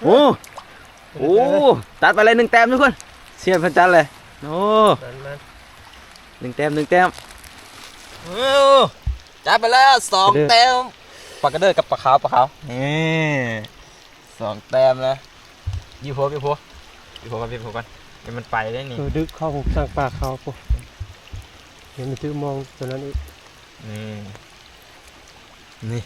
ໂອ້ ໂອ້ ຈັດໄປເລີຍໜຶ່ງແຕ້ມທຸກຄົນ ຊຽນເພິ່ນຈັດເລີຍ. ໂອ້ ມັນໆ ໜຶ່ງແຕ້ມ ໜຶ່ງແຕ້ມ ໂອ້ ຈັດໄປແລ້ວສອງແຕ້ມ. ປາກະເດີກັບປາຂາວ ປາຂາວ ນີ້ສອງແຕ້ມນະ. ຢູ່ຫົວ ຢູ່ຫົວ ຢູ່ຫົວກ່ອນ ຢູ່ຫົວກ່ອນ ໃຫ້ມັນໄປໄດ້ນີ້. ເອີ ດຶກເຂົ້າສັ່ງປາຂາວພຸ້ນ ເຫັນມັນຖືມອງຕົວນັ້ນອີກ ນີ້ ນີ້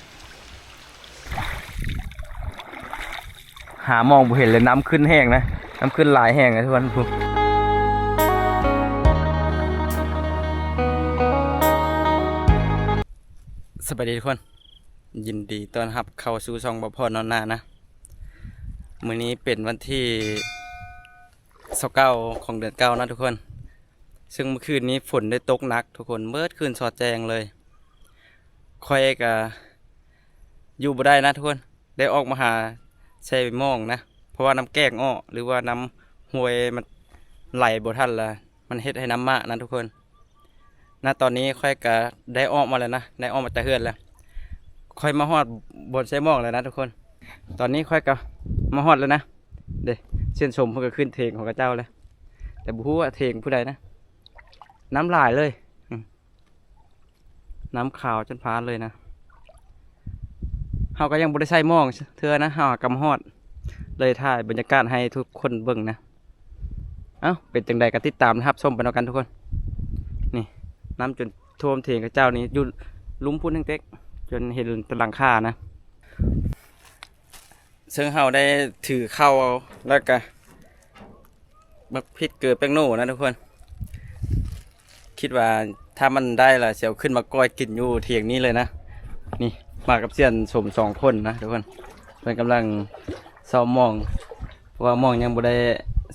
ຫາມອງບໍ່ເຫັນເລີຍ ນ້ຳຂຶ້ນແຮງນະ ນ້ຳຂຶ້ນຫຼາຍແຮງນະທຸກຄົນ. ສະບາຍດີທຸກຄົນ ຍິນດີຕ້ອນຮັບເຂົ້າສູ່ຊ່ອງບ່າວພອນນອນນານະ. ມື້ນີ້ເປັນວັນທີຊາວເກົ້າຂອງເດືອນເກົ້ານະທຸກຄົນ ເຊິ່ງເມື່ອຄືນນີ້ຝົນໄດ້ຕົກໜັກທຸກຄົນ ເບິດຄືນສອດແຈ້ງເລີຍ. ຂ້ອຍກະຢູ່ບໍ່ໄດ້ນະທຸກຄົນ ໄດ້ອອກມາຫາໃສ່ມອງນະ ເພາະວ່ານ້ຳແກ້ງອອກ ຫຼືວ່ານ້ຳຫ້ວຍມັນໄຫຼບໍ່ທັນລະ ມັນເຮັດໃຫ້ນ້ຳມານະທຸກຄົນ. ນະຕອນນີ້ຂ້ອຍກະໄດ້ອອກມາແລ້ວນະ ໄດ້ອອກມາຈາກເຮືອນແລ້ວ ຂ້ອຍມາຮອດບ່ອນໃສ່ມອງແລ້ວນະທຸກຄົນ. ຕອນນີ້ຂ້ອຍກະມາຮອດແລ້ວນະ ເດ້ ຊຽນສົມເພິ່ນກະຂຶ້ນເຖງຂອງເຂົາເຈົ້າແລ້ວ ແຕ່ບໍ່ຮູ້ວ່າເຖງຜູ້ໃດນະ. ນ້ຳຫຼາຍເລີຍ ອືມ ນ້ຳຂາວຈົນພານເລີຍນະ. ເຮົາກະຍັງບໍ່ໄດ້ໃສ່ມອງເທື່ອນະ ເຮົາກະມາຮອດ ເລີຍຖ່າຍບັນຍາກາດໃຫ້ທຸກຄົນເບິ່ງນະ. ເອົ້າ ເປັນຈັ່ງໃດກະຕິດຕາມຮັບຊົມໄປນຳກັນທຸກຄົນ. ນີ້ ນ້ຳຈົນຖ້ວມເຖງເຂົາເຈົ້ານີ້ ຢູ່ລຸ່ມພຸ້ນເຕັກໆ ຈົນເຫັນແຕ່ຫຼັງຄານະ. ເຊິ່ງເຮົາໄດ້ຖືເຂົ້າ ແລ້ວກະບັກພິກເກີແປ້ງໂນ່ນະທຸກຄົນ. ຄິດວ່າຖ້າມັນໄດ້ລະ ຊິເອົາຂຶ້ນມາກ້ອຍກິນຢູ່ຖຽງນີ້ເລີຍນະ. ນີ້ ມາກັບຊຽນສົມສອງຄົນນະທຸກຄົນ ເພິ່ນກຳລັງຊອມມອງ ເພາະວ່າມອງຍັງບໍ່ໄດ້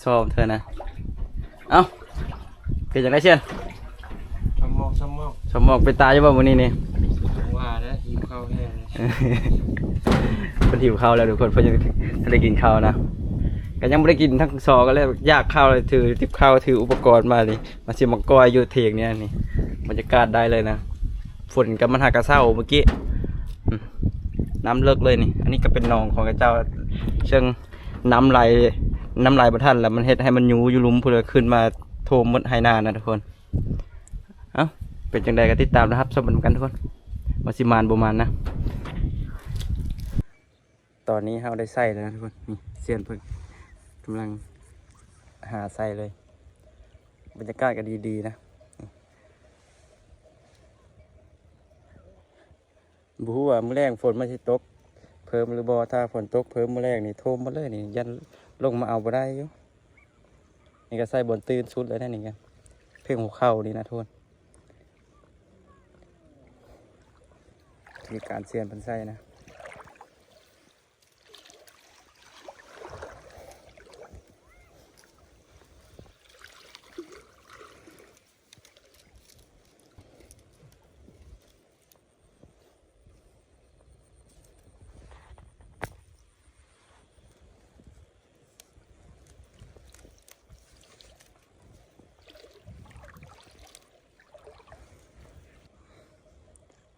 ຊອມເທື່ອນະ. ເອົ້າ ເປັນຈັ່ງໃດຊຽນ? ຊອມມອງ ຊອມມອງ ຊອມມອງ ເປັນຕາຢູ່ບໍ່ມື້ນີ້ນີ້? ວ່າແລ້ວ ຫິວເຂົ້າແຮງ ເພິ່ນຫິວເຂົ້າແລ້ວທຸກຄົນ ເພິ່ນຍັງບໍ່ໄດ້ກິນເຂົ້ານະ ກະຍັງບໍ່ໄດ້ກິນທັງສອງກັນເລີຍ ຢາກເຂົ້າເລີຍ ຖືຕິບເຂົ້າ ຖືອຸປະກອນມານີ້ ມາຊິມາກ້ອຍຢູ່ຖຽງນີ້ນີ້ ບັນຍາກາດໄດ້ເລີຍນະ. ຝົນກະມາຫາກະເຊົາມື້ກີ້ ອືມ ນ້ຳເລິກເລີຍນີ້. ອັນນີ້ກະເປັນໜອງຂອງເຂົາເຈົ້າ ເຊິ່ງ ນ້ຳໄຫຼ ນ້ຳໄຫຼບໍ່ທັນລະ ມັນເຮັດໃຫ້ມັນຢູ່ຢູ່ລຸ່ມພຸ້ນລະ ຂຶ້ນມາຖ້ວມໝົດໄຮ່ນານະທຸກຄົນ. ເອົ້າ ເປັນຈັ່ງໃດກະຕິດຕາມນະ ຮັບຊົມໄປນຳກັນທຸກຄົນ ວ່າຊິໝານບໍ່ໝານນະ. ຕອນນີ້ເຮົາໄດ້ໃສ່ແລ້ວນະທຸກຄົນ ນີ້ຊຽນເພິ່ນກຳລັງຫາໃສ່ເລີຍ ບັນຍາກາດກະດີໆນະ. ບໍ່ຮູ້ວ່າມື້ແລງຝົນມັນຊິຕົກເພີ່ມຫຼືບໍ່ ຖ້າຝົນຕົກເພີ່ມມື້ແລງນີ້ຖ້ວມໝົດເລີຍນີ້ ຢ້ານລົງມາເອົາບໍ່ໄດ້ຢູ່. ນີ້ກະໃສ່ບ່ອນຕື້ນສຸດແລ້ວນະ ນີ້ກະເທິງຫົວເຂົ່ານີ້ນະທຸກຄົນ ທີ່ການຊຽນເພິ່ນໃສ່ນະ.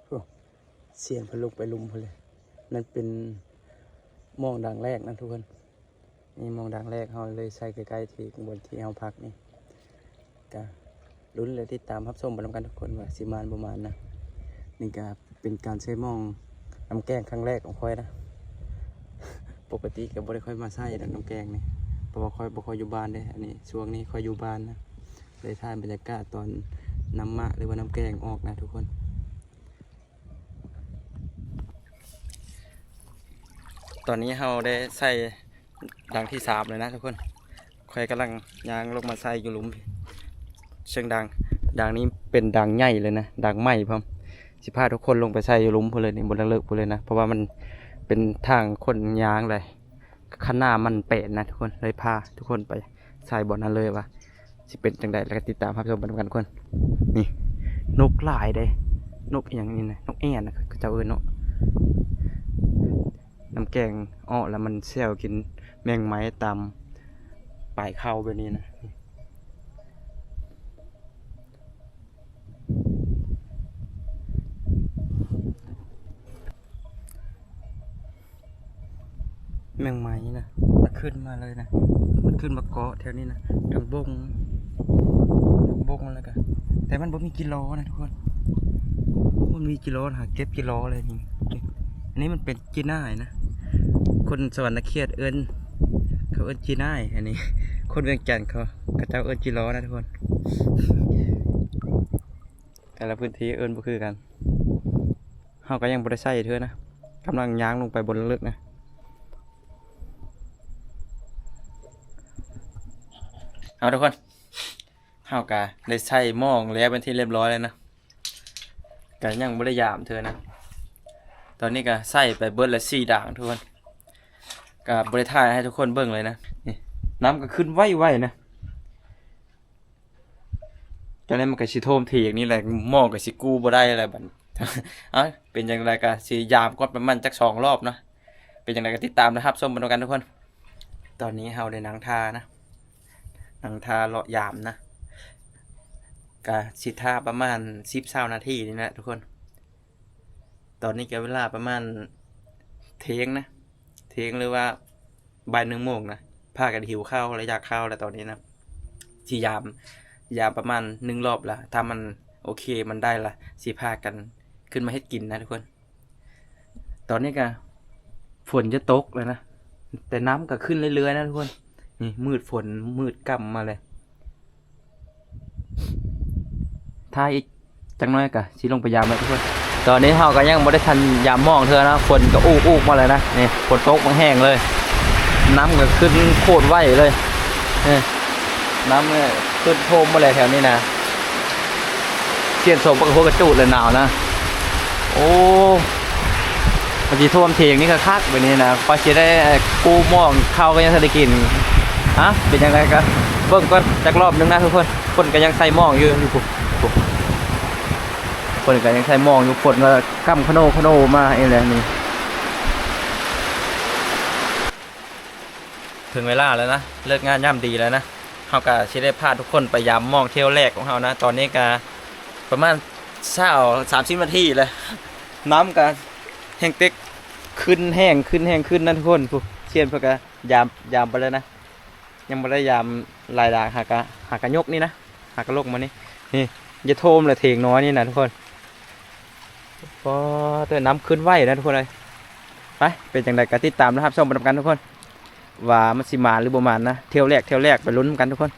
ໂອ້ ຊຽນເພິ່ນລົງໄປລຸ່ມພຸ້ນເລີຍ ນັ້ນເປັນມອງດັງແລກນະທຸກຄົນ. ນີ້ມອງດັງແລກ ເຮົາເລີຍໃສ່ໃກ້ໆທີ່ບ່ອນທີ່ເຮົາພັກນີ້ ກະລຸ້ນ ແລະ ຕິດຕາມຮັບຊົມໄປນຳກັນທຸກຄົນວ່າຊິໝານບໍ່ໝານນະ. ນີ້ກະເປັນການໃສ່ມອງນ້ຳແກ້ງຄັ້ງແລກຂອງຂ້ອຍນະ ປົກກະຕິກະບໍ່ໄດ້ຄ່ອຍມາໃສ່ດອກນ້ຳແກ້ງນີ້ ເພາະວ່າຂ້ອຍບໍ່ຄ່ອຍຢູ່ບ້ານເດ້. ອັນນີ້ຊ່ວງນີ້ຂ້ອຍຢູ່ບ້ານນະ ເລີຍຖ່າຍບັນຍາກາດຕອນນ້ຳມະ ຫຼືວ່ານ້ຳແກ້ງອອກນະທຸກຄົນ. ຕອນນີ້ເຮົາໄດ້ໃສ່ດັງທີສາມແລ້ວນະທຸກຄົນ. ຂ້ອຍກຳລັງຍ່າງລົງມາໃສ່ຢູ່ລຸ່ມ ເຊິ່ງດັງ ດັງນີ້ເປັນດັງໃຫຍ່ເລີຍນະ ດັງໃໝ່ພ້ອມ. ຊິພາທຸກຄົນລົງໄປໃສ່ຢູ່ລຸ່ມພຸ້ນເລີຍນີ້ ບ່ອນເລິກໆພຸ້ນເລີຍນະ ເພາະວ່າມັນເປັນທາງຄົນຍ່າງເລີຍ. ຄັນໜ້າມັນແປນນະທຸກຄົນ ເລີຍພາທຸກຄົນໄປໃສ່ບ່ອນນັ້ນເລີຍວ່າຊິເປັນຈັ່ງໃດ ແລ້ວກະຕິດຕາມຮັບຊົມໄປນຳກັນທຸກຄົນ. ນີ້ ນົກຫຼາຍເດ້ ນົກອີ່ຫຍັງນີ້ນະ ນົກແອ່ນນະ ເຂົາເຈົ້າເອີ້ນເນາະ. ນ້ຳແກ້ງອອກແລ້ວມັນແຊວກິນແມງໄມ້ຕາມປາຍເຂົ້າແບບນີ້ນະ. ແມງໄມ້ນະ ຂຶ້ນມາເລີຍນະ ມັນຂຶ້ນມາເກາະແຖວນີ້ນະ ທັງບົງ ທັງບົງ ແລ້ວກະ ແຕ່ມັນບໍ່ມີກິໂລນະທຸກຄົນ ໂອ້ ມັນມີກິໂລນະ ຫາເກັບກິໂລເລີຍນີ້ ອັນນີ້ມັນເປັນຈີນາຍນະ ຄົນສະຫວັນນະເຂດເອີ້ນ ເຂົາເອີ້ນຈີນາຍ ອັນນີ້ຄົນວຽງຈັນເຂົາ ເຂົາເຈົ້າເອີ້ນຈີໂລນະທຸກຄົນ ແຕ່ລະພື້ນທີ່ເອີ້ນບໍ່ຄືກັນ ເຮົາກໍຍັງບໍ່ໄດ້ໃສ່ເທື່ອນະ ກຳລັງຍ່າງລົງໄປບົນເລິກໆນະ ເອົາທຸກຄົນ ເຮົາກໍໄດ້ໃສ່ໝ້ອງແລ້ວເປັນທີ່ຮຽບຮ້ອຍແລ້ວນະ ກໍຍັງບໍ່ໄດ້ຢາມເທື່ອນະ ຕອນນີ້ກໍໃສ່ໄປເບິດລະສີ່ດ່າງທຸກຄົນ ກໍບໍ່ໄດ້ຖ່າຍໃຫ້ທຸກຄົນເບິ່ງເລີຍນະ ນີ້ ນ້ຳກໍຂຶ້ນໄວໆນະ. ຈັ່ງໃດມັນກໍຊິຖ້ວມຖຽງນີ້ແຫຼະ ໝໍກໍຊິກູ້ບໍ່ໄດ້ແລ້ວບັດນີ້ ເອົ້າ ເປັນຈັ່ງໃດກໍຊິຢາມກ່ອນປະມານຈັກສອງລອບເນາະ ເປັນຈັ່ງໃດກໍຕິດຕາມແລະຮັບຊົມໄປນຳກັນທຸກຄົນ ຕອນນີ້ເຮົາໄດ້ນັ່ງຖ້ານະ ນັ່ງຖ້າເລາະຢາມນະ ກະຊິຖ້າປະມານສິບຊາວນາທີນີ້ແຫຼະທຸກຄົນ ຕອນນີ້ກໍເວລາປະມານທ່ຽງນະ ທ່ຽງ ຫຼືວ່າບ່າຍໜຶ່ງໂມງນະ ພາກັນຫິວເຂົ້າ ແລະ ຢາກເຂົ້າແລ້ວຕອນນີ້ນະ ຊິຢາມ ຢາມປະມານໜຶ່ງລອບລະ ຖ້າມັນໂອເຄ ມັນໄດ້ລະ ຊິພາກັນຂຶ້ນມາເຮັດກິນນະທຸກຄົນ ຕອນນີ້ກະຝົນຈະຕົກແລ້ວນະ ແຕ່ນ້ຳກະຂຶ້ນເລື້ອຍໆນະທຸກຄົນ ນີ້ມືດຝົນ ມືດຄ່ຳມາເລີຍ ຖ້າອີກຈັກໜ້ອຍກະຊິລົງໄປຢາມແລ້ວທຸກຄົນ ຕອນນີ້ເຮົາກະຍັງບໍ່ໄດ້ທັນຢາມໝ້ອງເທື່ອນະ ຝົນກະອູກໆມາແລ້ວນະ ນີ້ຝົນຕົກແຮງເລີຍ ນ້ຳກະຂຶ້ນໂຄດໄວເລີຍ ນີ້ ນ້ຳຂຶ້ນຖ້ວມໝົດແລ້ວແຖວນີ້ນະ ຊຽນສົມປາກກະໂພກະຈູດເລີຍໜາວນະ ໂອ້ ມັນຊິຖ້ວມຖຽງນີ້ຄັກໆແບບນີ້ນະ ກວ່າຊິໄດ້ກູ້ໝ້ອງເຂົ້າກໍຍັງທັນໄດ້ກິນ ອະ ເປັນຈັ່ງໃດກໍເບິ່ງກ່ອນຈັກລອບໜຶ່ງນະທຸກຄົນ ເພິ່ນກໍຍັງໃສ່ໝ້ອງຢູ່ ຢູ່ພຸ້ນ ເພິ່ນກໍຍັງໃສ່ໝ້ອງຢູ່ ຝົນກໍຄ່ຳຂະໂນຂະໂນມາອີກແລ້ວນີ້. ເຖິງເວລາແລ້ວນະ ເລີກງາມຍາມດີແລ້ວນະ ເຮົາກະຊິໄດ້ພາທຸກຄົນໄປຢາມໝ້ອງທ່ຽວແລກຂອງເຮົານະ ຕອນນີ້ກະປະມານຊາວ ສາມສິບນາທີແລ້ວ ນ້ຳກະແຮງເຕັກ ຂຶ້ນແຮງ ຂຶ້ນແຮງຂຶ້ນນະທຸກຄົນ ຜູ້ຊຽນເພິ່ນກະຢາມ ຢາມໄປແລ້ວນະ ຍັງບໍ່ໄດ້ຢາມຫຼາຍດາງ ຫາກະ ຫາກະຍົກນີ້ນະ ຫາກະລົກມານີ້ ນີ້ ຢ່າໂທມລະເຖງນ້ອຍນີ້ນະທຸກຄົນ ປໍເຕີ ນ້ຳຂຶ້ນໄວນະທຸກຄົນເອີຍ ໄປ ເປັນຈັ່ງໃດກໍຕິດຕາມ ແລະ ຮັບຊົມໄປນຳກັນທຸກຄົນ ວ່າມັນຊິໝານຫຼືບໍ່ໝານນະ ທ່ຽວແລກ ທ່ຽວແລກ ໄປລຸ້ນນຳກັນທຸກຄົນ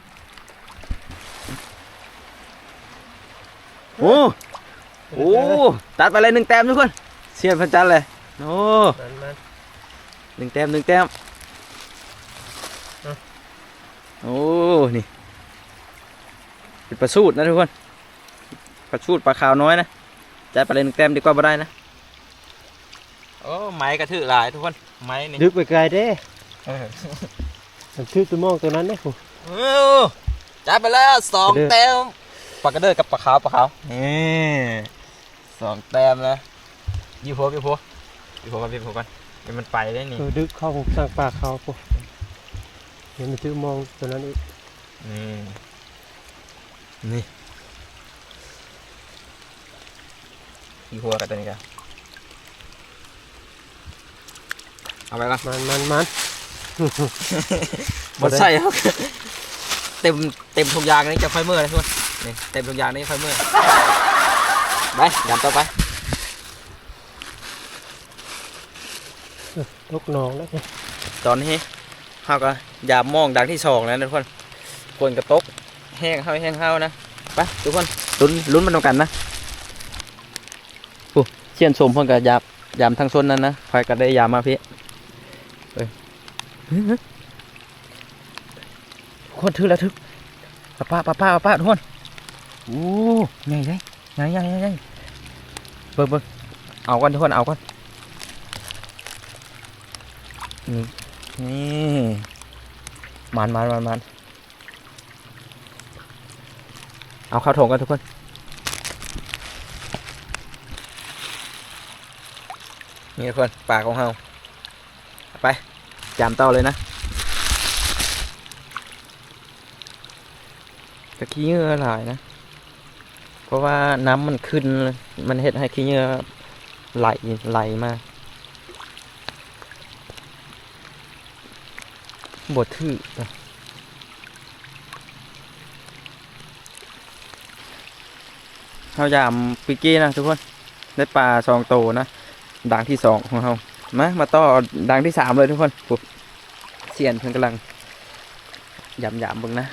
ໂອ້ ໂອ້ ຕັດໄປເລີຍໜຶ່ງແຕ້ມທຸກຄົນ ຊຽນເພິ່ນຕັດເລີຍ ໂອ້ ມັນ ມັນ ໜຶ່ງແຕ້ມ ໜຶ່ງແຕ້ມ ອືມ ໂອ້ ນີ້ ເປັນປາສູດນະທຸກຄົນ ປາສູດປາຂາວນ້ອຍນະ ຈັດໄປເລີຍໜຶ່ງແຕ້ມ ດີກວ່າບໍ່ໄດ້ນະ ໂອ້ ໄມ້ກະຖືກຫຼາຍທຸກຄົນ ໄມ້ນີ້ ດຶກໄປໄກເດ້ ເອີ ມັນຖືກຕົວມອງຕົວນັ້ນເດ້ ໂອ້ ຈັດໄປແລ້ວສອງແຕ້ມ ປາກະເດີກັບປາຂາວ ປາຂາວ ນີ້ ສອງແຕ້ມແລ້ວ ຢູ່ຫົວ ຢູ່ຫົວ ຢູ່ຫົວກ່ອນ ຢູ່ຫົວກ່ອນ ດຽວມັນໄປເດ້ນີ້ ເອີ ດຶກເຂົ້າຂອງສ້າງປາຂາວພຸ້ນ ດຽວມັນຖືກມອງຕົວນັ້ນອີກ ນີ້ ນີ້ ອີຫົວກັບຕົວນີ້ກະ ເອົາໄປກ່ອນ ມັນ ມັນ ມັນ ບໍ່ໃສ່ ເຕັມ ເຕັມຖົງຢາງນີ້ຈະຄ່ອຍເມືອນະທຸກຄົນ ນີ້ ເຕັມຖົງຢາງນີ້ຄ່ອຍເມືອນ ໄປ ຢາມຕໍ່ໄປ ເອີ ຕົກໜອງແລ້ວ ຕອນນີ້ເຮົາກໍຢາມໝ້ອງດັງທີສອງແລ້ວນະທຸກຄົນ ຝົນກໍຕົກແຮງເຮົາ ແຮງເຮົານະ ໄປທຸກຄົນ ລຸ້ນ ລຸ້ນໄປນຳກັນນະ ຜູ້ຊຽນສົມເພິ່ນກໍຢາມ ຢາມທາງໂຊນນັ້ນນະ ຂ້ອຍກໍໄດ້ຢາມມາພີ້ ເອີ ເຮີ້ຍ ເຮີ້ຍ ທຸກຄົນ ຖືກແລ້ວ ຖືກ ປາ ປາ ປາ ປາ ປາ ທຸກຄົນ ໂອ້ ໃຫຍ່ເດ້ ໃຫຍ່ ໃຫຍ່ ໃຫຍ່ ເບິ່ງ ເບິ່ງ ເອົາກ່ອນທຸກຄົນ ເອົາກ່ອນ ນີ້ ນີ້ ໝານ ໝານ ໝານ ໝານ ເອົາເຂົ້າຖົງກ່ອນທຸກຄົນ ນີ້ທຸກຄົນ ປາຂອງເຮົາ ເອົາໄປ ຢາມຕໍ່ເລີຍນະ ກະຂີ້ເຫຍື້ອຫຼາຍນະ ເພາະວ່ານ້ຳມັນຂຶ້ນ ມັນເຮັດໃຫ້ຂີ້ເຫຍື້ອໄຫຼ ໄຫຼມາ. ບໍ່ຖືກ. ເຮົາຢາມປີກີ້ນະທຸກຄົນ ໄດ້ປາສອງໂຕນະ ດັງທີສອງຂອງເຮົາ. ມາ ມາຕໍ່ດັງທີສາມເລີຍທຸກຄົນ. ໂອ້ ສ່ຽນເພິ່ນກຳລັງຢາມໆເບິ່ງນະ.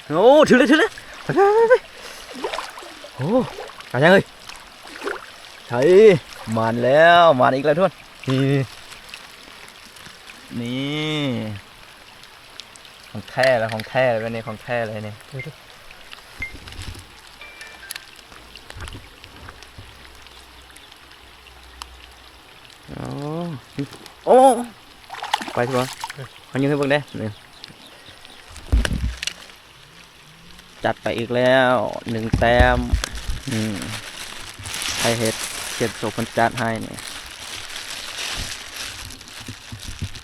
ໂອ້ ຖືກແລ້ວ ຖືກແລ້ວ. ໄປໆໆໆ. ໂອ້ ປາຫຍັງເອີຍ? ໃຊ່ ມາແລ້ວ ມາອີກແລ້ວທຸກຄົນ. ນີ້ ນີ້ ຂອງແທ້ແລ້ວ ຂອງແທ້ແລ້ວ ແບບນີ້ຂອງແທ້ເລີຍນີ້. ໂອ້ ໂອ້ ໄປຊິບໍ່? ເຮົາຍິງໃຫ້ເບິ່ງເດ້ ນີ້ ຈັດໄປອີກແລ້ວໜຶ່ງແຕ້ມ. ອືມ ໃຜເຮັດ ຂຽນໂຊເພິ່ນຈັດໃຫ້ນີ້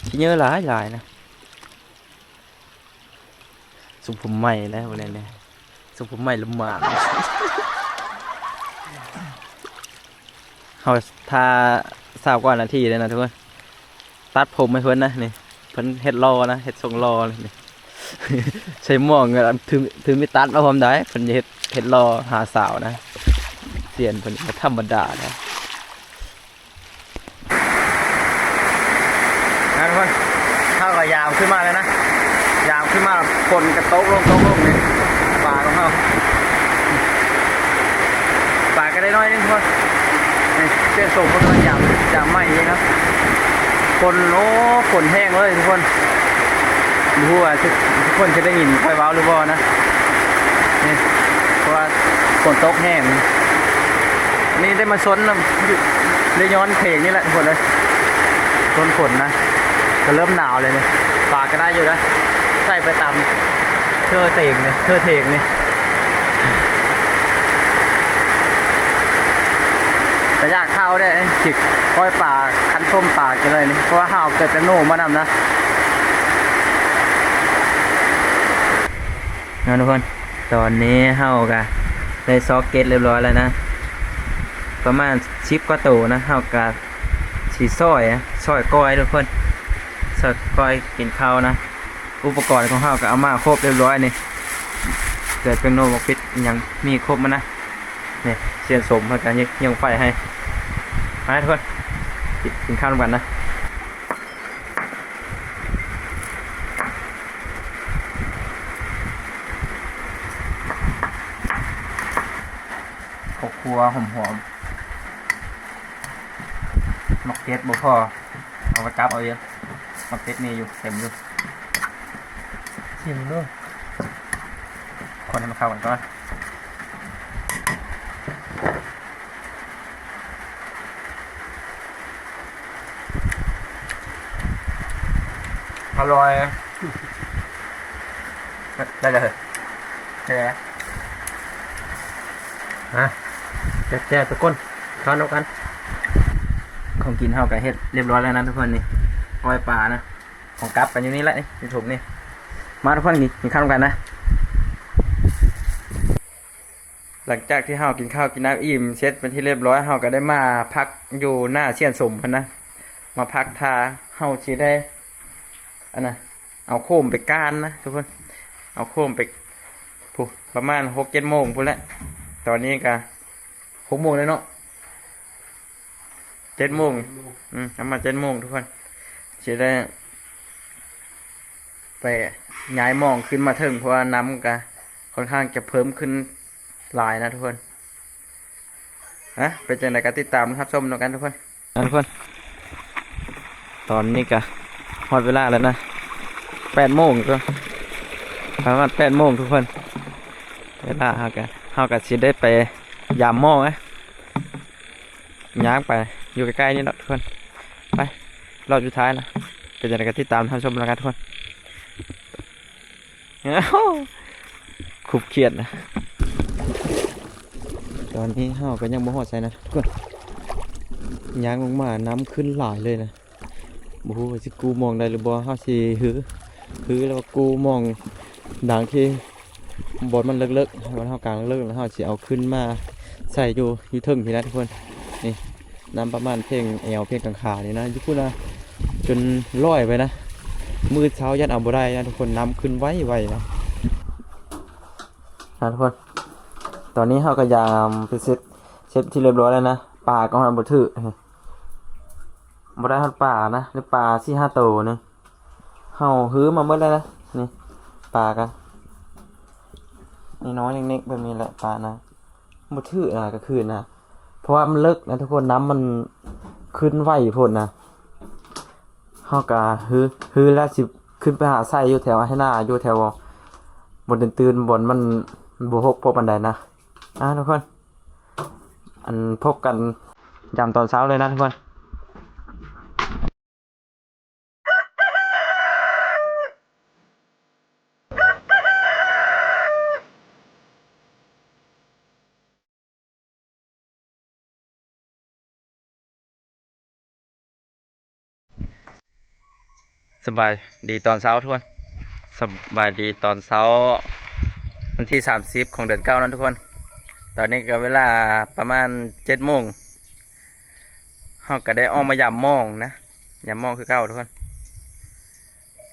ຂີ້ເຫຍື້ອຫຼາຍໆນະ. ຊົງຜົມໃໝ່ແລ້ວ ຜູ້ໃດແດ່ ຊົງຜົມໃໝ່ລະໝາດ. ເຮົາຖ້າຊາວກວ່ານາທີເດ້ນະທຸກຄົນ. ຕັດຜົມໃຫ້ເພິ່ນນະນີ້ ເພິ່ນເຮັດຫຼໍ່ນະ ເຮັດຊົງຫຼໍ່ນີ້. ໃສ່ໝວກ ຖື ຖືມີດຕັດມາພ້ອມໄດ໋ ເພິ່ນເຮັດ ເຮັດຫຼໍ່ຫາສາວນະ. ສ່ຽນເພິ່ນບໍ່ທຳມະດານະ. ນະທຸກຄົນ ເຮົາກໍຢາມຂຶ້ນມາແລ້ວນະ ຢາມຂຶ້ນມາ ຝົນກໍຕົກລົງ ຕົກລົງນີ້ ປາຂອງເຮົາ ປາກໍໄດ້ໜ້ອຍໜຶ່ງທຸກຄົນ. ນີ້ ສ່ຽນສົມເພິ່ນກຳລັງຢາມ ຢາມໃໝ່ນີ້ນະ. ຝົນ ໂອ້ ຝົນແຮງເລີຍທຸກຄົນ. ບໍ່ຮູ້ວ່າທຸກ ທຸກຄົນຈະໄດ້ຍິນຂ້ອຍເວົ້າຫຼືບໍ່ນະ ນີ້ ເພາະວ່າຝົນຕົກແຮງ. ນີ້ໄດ້ມາຊົນນຳ ຢູ່ ໄດ້ຍ້ອນເພງນີ້ແຫຼະທຸກຄົນເອີຍ ຊົນຝົນນະ. ກໍເລີ່ມໜາວແລ້ວນີ້ ປາກໍໄດ້ຢູ່ນະ ໃສ່ໄປຕາມເທີເຖງນີ້ ເທີເຖງນີ້. ກະຢາກເຂົ້າເດ້ ຊິກ້ອຍປາ ຄັນຕົ້ມປາກິນເລີຍນີ້ ເພາະວ່າເຮົາເອົາເກີບແປໂນມານຳນະ. ເນາະທຸກຄົນ ຕອນນີ້ເຮົາກະໄດ້ຊອກເກັດຮຽບຮ້ອຍແລ້ວນະ ປະມານສິບກວ່າໂຕນະ. ເຮົາກະຊິຊອຍ ຊອຍກ້ອຍທຸກຄົນ ຊອຍກ້ອຍກິນເຂົ້ານະ. ອຸປະກອນຂອງເຮົາກະເອົາມາຄົບຮຽບຮ້ອຍນີ້ ເກີບແປໂນ ໝາກພິກ ອີ່ຫຍັງມີຄົບໝົດນະ. ນີ້ ສ່ຽນສົມເພິ່ນກະຍັງ ຍັງໄຟໃຫ້. ມາທຸກຄົນ ກິນ ກິນເຂົ້ານຳກັນນະ. ເຂົ້າຂົ້ວຫອມໆ ໝາກເຜັດບໍ່ພໍ ເອົາໄປກັບເອົາເອງ. ໝາກເຜັດມີຢູ່ ເຕັມຢູ່. ຊີມເບິ່ງດູ ຄົນໃຫ້ມັນເຂົ້າກັນກ່ອນ. ອະລ່ອຍ ໄດ້ເລີຍ ໄດ້ເລີຍ. ມາ ແຊບໆ ທຸກຄົນ ທານນຳກັນ. ຂອງກິນເຮົາກະເຮັດຮຽບຮ້ອຍແລ້ວນະທຸກຄົນ. ນີ້ ກ້ອຍປານະ ຂອງກັບກັນຢູ່ນີ້ແຫຼະ ນີ້ ໃນຖົງນີ້. ມາທຸກຄົນ ກິນ ກິນເຂົ້ານຳກັນນະ. ຫຼັງຈາກທີ່ເຮົາກິນເຂົ້າກິນນ້ຳອີ່ມເສັດເປັນທີ່ຮຽບຮ້ອຍ ເຮົາກໍໄດ້ມາພັກຢູ່ໜ້າສ່ຽນສົມພຸ້ນນະ ມາພັກຖ້າ. ເຮົາຊິໄດ້ ອັນນະ ເອົາໂຄມໄປກ້ານນະທຸກຄົນ ເອົາໂຄມໄປ ພຸ້ນ ປະມານຫົກເຈັດໂມງພຸ້ນແຫຼະ. ຕອນນີ້ກໍຫົກໂມງແລ້ວເນາະ ເຈັດໂມງ ອືມ ປະມານເຈັດໂມງທຸກຄົນ ຊິໄດ້ໄປຍ້າຍໝ່ອງຂຶ້ນມາເທິງ ເພາະວ່ານ້ຳກໍຄ່ອນຂ້າງຈະເພີ່ມຂຶ້ນຫຼາຍນະທຸກຄົນ. ອະ ເປັນຈັ່ງໃດກໍຕິດຕາມຮັບຊົມນຳກັນທຸກຄົນ. ອ່ະ ທຸກຄົນ ຕອນນີ້ກະຮອດເວລາແລ້ວນະ ແປດໂມງ ປະມານແປດໂມງທຸກຄົນ. ເວລາເຮົາກະ ເຮົາກະຊິໄດ້ໄປຢາມໝ່ອງນະ ຍ່າງໄປ ຢູ່ໃກ້ໆນີ້ເນາະທຸກຄົນ. ໄປ ຮອບສຸດທ້າຍນະ ເປັນຈັ່ງໃດກໍຕິດຕາມຮັບຊົມນຳກັນທຸກຄົນ. ຄຸບຄຽດນະ ຕອນນີ້ເຮົາກໍຍັງບໍ່ຮອດໃສນະທຸກຄົນ. ຍ່າງລົງມານ້ຳຂຶ້ນຫຼາຍເລີຍນະ ບໍ່ຮູ້ວ່າຊິກູ້ໝ່ອງໄດ້ຫຼືບໍ່. ເຮົາຊິຮື້ ຮື້ແລ້ວກູ້ໝ່ອງດັງທີ່ບ່ອນມັນເລິກໆ ບ່ອນເຮົາກາງເລິກໆ ແລ້ວເຮົາຊິເອົາຂຶ້ນມາໃສ່ຢູ່ ຢູ່ເທິງພີ້ນະທຸກຄົນ. ນີ້ ນ້ຳປະມານເພງແອວເພງກາງຂານີ້ນະ ຢູ່ພຸ້ນນະ ຈົນລອຍໄປນະ. ມື້ເຊົ້າຢ້ານເອົາບໍ່ໄດ້ນະທຸກຄົນ ນ້ຳຂຶ້ນໄວໆນະ ນະທຸກຄົນ. ຕອນນີ້ເຮົາກໍຢາມໄປເຊັດ ເຊັດທີ່ຮຽບຮ້ອຍແລ້ວນະ ປາກໍຮອດບໍ່ຖືກ ບໍ່ໄດ້ຮອດປານະ ໄດ້ປາສີ່ຫ້າໂຕໜຶ່ງ ເຮົາຮື້ມາໝົດແລ້ວນະ. ນີ້ປາກະນ້ອຍໆເລັກໆແບບນີ້ແຫຼະ ປານະ ບໍ່ຖືກນະກາງຄືນນະ ເພາະວ່າມັນເລິກນະທຸກຄົນ ນ້ຳມັນຂຶ້ນໄວໂພດນະ. ເຮົາກະຮື້ ຮື້ແລ້ວຊິຂຶ້ນໄປຫາໃສ່ຢູ່ແຖວໄຮ່ນາ ຢູ່ແຖວບ່ອນຕື່ນໆ ບ່ອນມັນບໍ່ຮົກພໍປານໃດນະ. ອ່າ ທຸກຄົນ ອັນ ພົບກັນຍາມຕອນເຊົ້າເລີຍນະທຸກຄົນ. ສະບາຍດີຕອນເຊົ້າທຸກຄົນ ສະບາຍດີຕອນເຊົ້າ ວັນທີສາມສິບຂອງເດືອນເກົ້ານະທຸກຄົນ. ຕອນນີ້ກໍເວລາປະມານເຈັດໂມງ ເຮົາກໍໄດ້ອອກມາຢາມໝອງນະ ຢາມໝອງຄືເກົ່າທຸກຄົນ.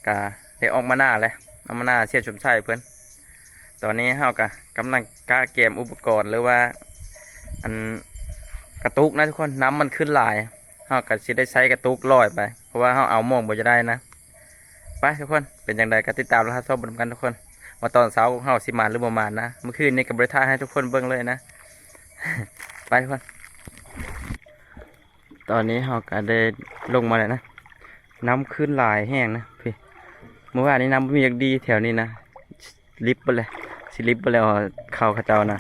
ກະໄດ້ອອກມາໜ້າແຫຼະ ອອກມາໜ້າເສຍສົມໄຊເພິ່ນ. ຕອນນີ້ເຮົາກະກຳລັງກະກຽມອຸປະກອນ ຫຼືວ່າ ອັນ ກະຕຸກນະທຸກຄົນ ນ້ຳມັນຂຶ້ນຫຼາຍ ເຮົາກະຊິໄດ້ໃຊ້ກະຕຸກລອຍໄປ ເພາະວ່າເຮົາເອົາໝອງບໍ່ຈະໄດ້ນະ. ໄປທຸກຄົນ ເປັນຈັ່ງໃດກໍຕິດຕາມແລະຮັບຊົມໄປນຳກັນທຸກຄົນ ວ່າຕອນເຊົ້າເຮົາຊິໝານຫຼືບໍ່ໝານນະ. ມື້ຄືນນີ້ກໍບໍ່ໄດ້ຖ່າຍໃຫ້ທຸກຄົນເບິ່ງເລີຍນະ ໄປທຸກຄົນ. ຕອນນີ້ເຮົາກໍໄດ້ລົງມາແລ້ວນະ ນ້ຳຂຶ້ນຫຼາຍແຮງນະພີ່. ມື້ວານນີ້ນ້ຳບໍ່ມີຈັກດີແຖວນີ້ນະ ລິບເບິດເລີຍ ຊິລິບເບິດແລ້ວ ເຂົາເຈົ້ານະ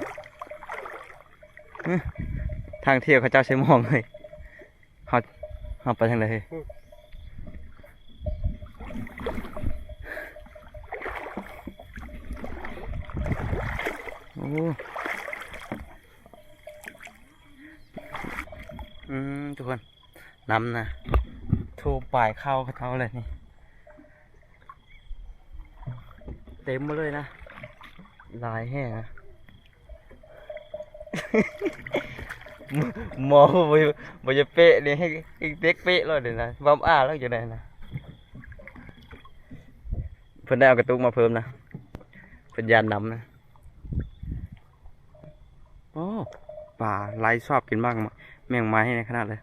ທາງທ່ຽວເຂົາເຈົ້າໃຊ້ໝອງເລີຍ. ເຮົາ ເຮົາໄປທາງໃດເຮີ້ຍ? ໂອ້ ອືມ ທຸກຄົນ ນ້ຳນະ ຖ້ວມປາຍເຂົ່າເຂົາເຈົ້າເລີຍນີ້ ເຕັມໝົດເລີຍນະ ຫຼາຍແຮງນະ. ໝໍບໍ່ ບໍ່ຢາກເປະນີ້ ໃຫ້ເດັກເປະໂລດນີ້ນະ ບຳອ້າແລ້ວຈັ່ງໃດນະ. ເພິ່ນໄດ້ເອົາກະຕຸກມາເພີ່ມນະ ເພິ່ນຢ້ານນ້ຳນະ. ໂອ້ ປາໄລ່ຊອບກິນໝາກ ແມງໄມ້ໃນຂະໜາດເລີຍ.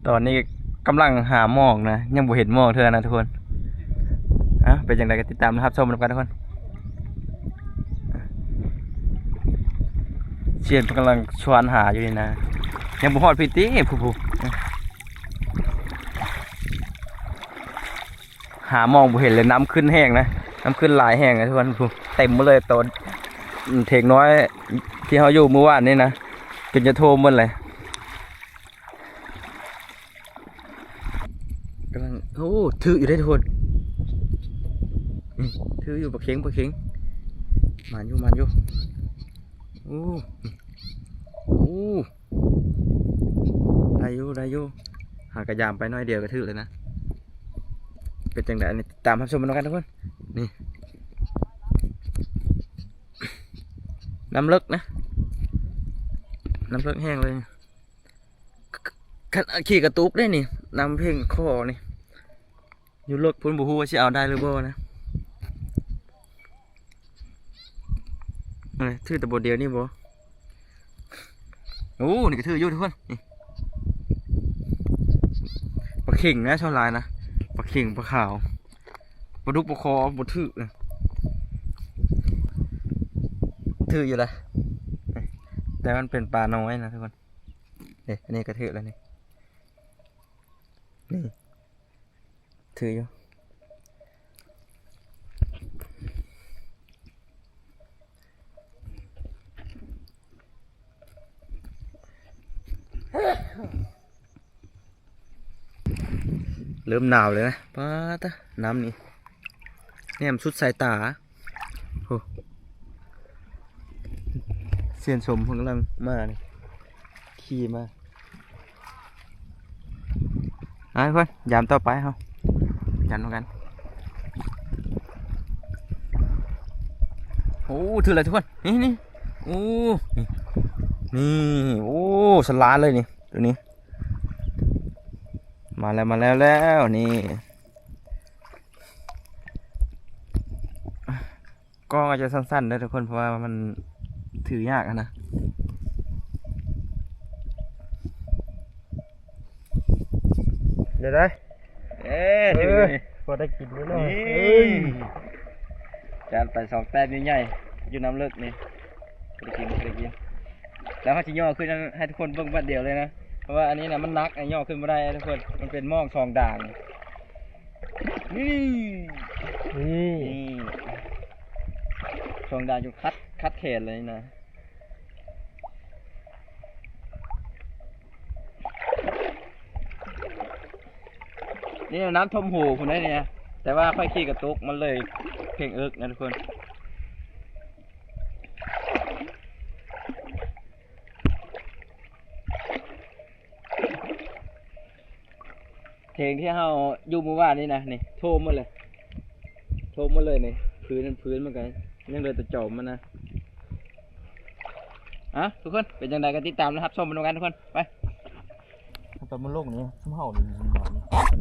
ຕອນນີ້ກຳລັງຫາໝອງນະ ຍັງບໍ່ເຫັນໝອງເທື່ອນະທຸກຄົນ. ເອົ້າ ເປັນຈັ່ງໃດກໍຕິດຕາມຮັບຊົມນຳກັນທຸກຄົນ. ຊຽນເພິ່ນກຳລັງຊວນຫາຢູ່ນີ້ນະ ຍັງບໍ່ຮອດພີ້ຕິ ຜູ້ໆ. ຫາໝອງບໍ່ເຫັນເລີຍ ນ້ຳຂຶ້ນແຮງນະ ນ້ຳຂຶ້ນຫຼາຍແຮງນະທຸກຄົນ. ເຕັມໝົດເລີຍ ຕອນເຖກນ້ອຍທີ່ເຮົາຢູ່ມື້ວານນີ້ນະ ຈົນຈະຖ້ວມໝົດເລີຍ. ກຳລັງ ໂອ້ ຖືກຢູ່ເດ້ທຸກຄົນ ອືມ ຖືກຢູ່ ປາເຂັງ ປາເຂັງ ໝານຢູ່ ໝານຢູ່. ໂອ້ ໂອ້ ໄດ້ຢູ່ ໄດ້ຢູ່ ຫາກະຢາມໄປໜ້ອຍດຽວກໍຖືກແລ້ວນະ. ເປັນຈັ່ງໃດນີ້ ຕາມຮັບຊົມນຳກັນທຸກຄົນ. ນີ້ ນ້ຳເລິກນະ ນ້ຳເລິກແຮງເລີຍ. ຄັນຂີ່ກະຕຸກເດ້ນີ້ ນ້ຳເພັງຄໍນີ້ ຢູ່ເລິກພຸ້ນ ບໍ່ຮູ້ວ່າຊິເອົາໄດ້ຫຼືບໍ່ນະ. ເອີ ຖືກແຕ່ບ່ອນດຽວນີ້ບໍ່? ໂອ້ ນີ້ກໍຖືກຢູ່ທຸກຄົນ ນີ້ ປາເຂັງນະ ສ່ວນຫຼາຍນະ ປາເຂັງ ປາຂາວ ປາດຸກ ປາຄໍ ບໍ່ຖືກນະ ຖືກຢູ່ລະ ແຕ່ມັນເປັນປານ້ອຍນະທຸກຄົນ. ເອີ ອັນນີ້ກໍຖືກແລ້ວນີ້ ນີ້ ຖືກຢູ່. ເລີ່ມໜາວແລ້ວນະ ປາດຕະ ນ້ຳນີ້ແນມສຸດສາຍຕາ. ໂອ້ ຊຽນສົມເພິ່ນກຳລັງມານີ້ ຂີ່ມາ. ເອົາທຸກຄົນ ຢາມຕໍ່ໄປເຮົາ ຢາມນຳກັນ. ໂອ້ ຖືກແລ້ວທຸກຄົນ ນີ້ ນີ້ ໂອ້ ນີ້ ນີ້ ໂອ້ ສະຫຼາຍເລີຍນີ້ ໂຕນີ້ ມາແລ້ວ ມາແລ້ວ ແລ້ວນີ້ ກ້ອງອາດຈະສັ້ນໆເດີທຸກຄົນ ເພາະວ່າມັນຖືຍາກຫັ້ນນະ. ເດີໄດ ເອີ ເອີ ຖືຢູ່ນີ້ ພໍໄດ້ກິນຢູ່ເນາະ ນີ້ ເອີຍ ຈັດໄປສອງແຕ້ມໃຫຍ່ໆ ຢູ່ນ້ຳເລິກນີ້ ໄດ້ກິນ ໄດ້ກິນ ແລ້ວເຮົາຊິຍໍຂຶ້ນໃຫ້ທຸກຄົນເບິ່ງບາດດຽວເລີຍນະ ເພາະວ່າອັນນີ້ນະມັນໜັກ ຍໍຂຶ້ນບໍ່ໄດ້ທຸກຄົນ ມັນເປັນໝອກສອງດ່າງ ນີ້ ນີ້ ນີ້ ສອງດ່າງຈົນຄັດ ຄັດແຂນເລີຍນະ. ນີ້ນ້ຳຖ້ວມຫູພຸ້ນເດ້ນີ້ ແຕ່ວ່າຂ້ອຍຂີ່ກະຕຸກ ມັນເລີຍເພັງເອິກນະທຸກຄົນ. ເຖິງທີ່ເຮົາຢູ່ມື້ວານນີ້ນະ ນີ້ ຖ້ວມໝົດເລີຍ ຖ້ວມໝົດເລີຍນີ້ ພື້ນ ພື້ນມັນກໍຍັງເຫຼືອແຕ່ຈອມມັນນະ. ເອົ້າ ທຸກຄົນ ເປັນຈັ່ງໃດກໍຕິດຕາມ ແລະ ຮັບຊົມໄປນຳກັນທຸກຄົນ ໄປ. ຕອນມັນລົງນີ້ ຊຳເຮົານີ້ ມັນ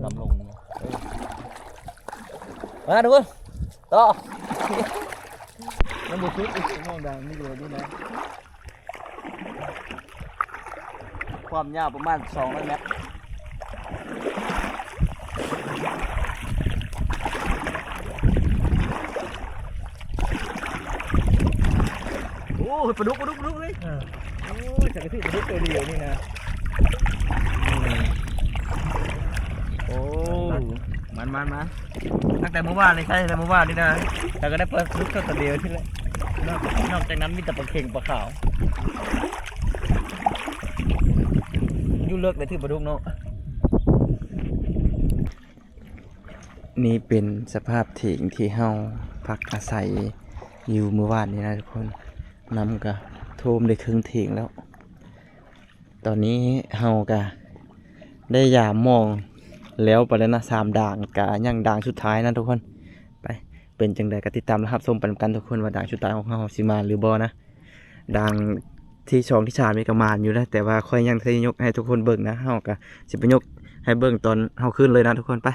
ດຳລົງນີ້ ເອີ ມາທຸກຄົນ ຕໍ່ ຍັງບໍ່ສຸດອີກ ມອງດາງນີ້ເລີຍນີ້ນະ. ຄວາມຍາວປະມານສອງຮ້ອຍແມັດ. ໂອ້ຍ ປາດຸກ ປາດຸກ ປາດຸກເລີຍ ເອີ ໂອ້ຍ ຈັກກະຖືກປາດຸກໂຕດຽວນີ້ນະ ໂອ້ ມັນໆໆ. ຕັ້ງແຕ່ມື້ວານນີ້ ໃຊ້ແຕ່ມື້ວານນີ້ນະ ແລ້ວກໍໄດ້ປາດຸກເທົ່າໂຕດຽວນີ້ແຫຼະ ນອກ ນອກຈາກນັ້ນມີແຕ່ປາເຂັງປາຂາວ ຢູ່ເລິກໄດ້ຖືກປາດຸກເນາະ. ນີ້ເປັນສະພາບເຖິງທີ່ເຮົາພັກອາໄສຢູ່ມື້ວານນີ້ນະທຸກຄົນ ນ້ຳກໍຖ້ວມໄດ້ເຄິ່ງເຖິງແລ້ວ. ຕອນນີ້ເຮົາກະໄດ້ຢາມມອງແລ້ວໄປແລ້ວນະ ສາມດ່າງ ກະຍັງດ່າງສຸດທ້າຍນະທຸກຄົນ. ໄປ ເປັນຈັ່ງໃດກໍຕິດຕາມ ແລະ ຮັບຊົມໄປນຳກັນທຸກຄົນ ວ່າດ່າງສຸດທ້າຍຂອງເຮົາຊິມາຫຼືບໍ່ນະ. ດ່າງທີສອງ ທີສາມນີ້ກໍໝານຢູ່ນະ ແຕ່ວ່າຂ້ອຍຍັງບໍ່ທັນໄດ້ຍົກໃຫ້ທຸກຄົນເບິ່ງນະ ເຮົາກໍຊິໄປຍົກໃຫ້ເບິ່ງຕອນເຮົາຂຶ້ນເລີຍນະທຸກຄົນ. ໄປ.